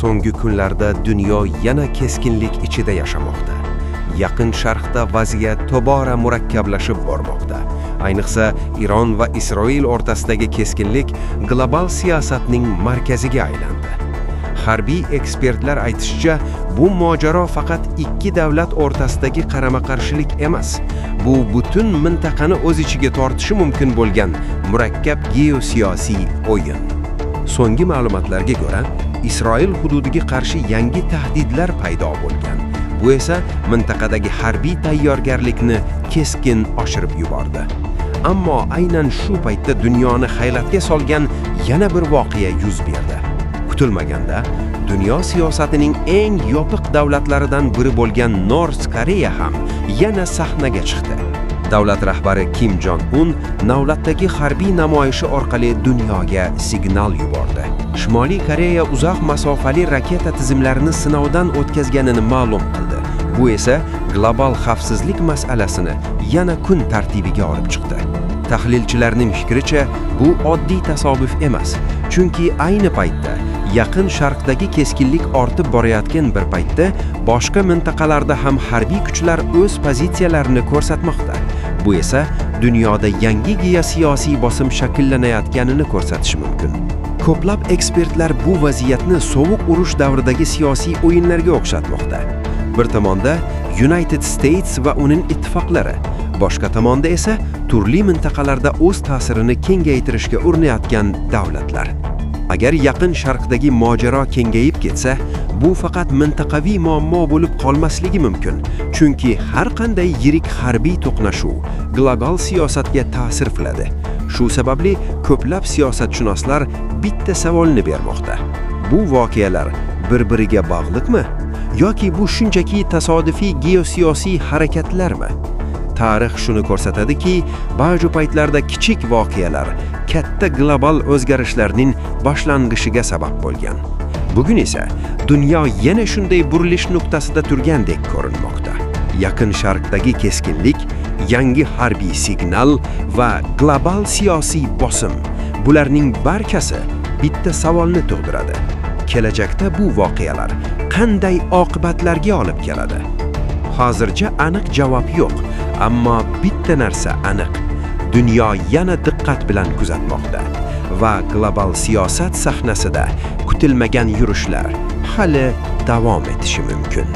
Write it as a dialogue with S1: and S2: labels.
S1: So'nggi kunlarda dunyo yana keskinlik ichida yashamoqda. Yaqin Sharqda vaziyat tobora murakkablashib bormoqda. Ayniqsa, Eron va Isroil o'rtasidagi keskinlik global siyosatning markaziga aylandi. Harbiy ekspertlar aytishicha, bu mojaro faqat ikki davlat o'rtasidagi qarama-qarshilik emas. Bu butun mintaqani o'z ichiga tortishi mumkin bo'lgan murakkab geosiyosiy o'yin. So'nggi ma'lumotlarga ko'ra, Isroil hududiga qarshi yangi tahdidlar paydo bo'lgan. Bu esa mintaqadagi harbiy tayyorgarlikni keskin oshirib yubordi. Ammo aynan shu paytda dunyoni hayratga solgan yana bir voqea yuz berdi. Kutilmaganda dunyo siyosatining eng yopiq davlatlaridan biri bo'lgan Nors Koreya ham yana sahnaga chiqdi. Davlat rahbari Kim Jong Un navbatdagi harbiy namoyishi orqali dunyoga signal yubordi. Shimoliy Koreya uzoq masofali raketa tizimlarini sinovdan o'tkazganini ma'lum qildi. Bu esa global xavfsizlik masalasini yana kun tartibiga olib chiqdi. Tahlilchilarning fikricha, bu oddiy tasodif emas, chunki ayni paytda Yaqin Sharqdagi keskinlik ortib borayotgan bir paytda boshqa mintaqalarda ham harbiy kuchlar o'z pozitsiyalarini ko'rsatmoqda. Bu esa dunyoda yangi geosiyosiy bosim shakllanayotganini ko'rsatishi mumkin. Ko'plab ekspertlar bu vaziyatni sovuq urush davridagi siyosiy o'yinlarga o'xshatmoqda. Bir tomonda United States va uning ittifoqlari, boshqa tomonda esa turli mintaqalarda o'z ta'sirini kengaytirishga urinayotgan davlatlar. Agar Yaqin Sharqdagi mojaro kengayib ketsa, bu faqat mintaqaviy muammo bo'lib qolmasligi mumkin. Chunki har qanday yirik harbiy to'qnashuv global siyosatga ta'sir qiladi. Shu sababli ko'plab siyosatshunoslar bitta savolni bermoqda. Bu voqealar bir-biriga bog'liqmi yoki bu shunchaki tasodifiy geosiyosiy harakatlarmi? Tarix shuni ko'rsatadiki, ba'zi paytlarda kichik voqealar katta global o'zgarishlarning boshlangishiga sabab bo'lgan. Bugun esa dunyo yana shunday burilish nuqtasida turgandek ko'rinmoqda. Yaqin Sharqdagi keskinlik, yangi harbiy signal va global siyosiy bosim, bularning barchasi bitta savolni tug'diradi. Kelajakda bu voqealar qanday oqibatlarga olib keladi? Hozircha aniq javob yo'q, ammo bitta narsa aniq. Dunyo yana diqqat bilan kuzatmoqda va global siyosat sahnasida kutilmagan yurishlar hali davom etishi mumkin.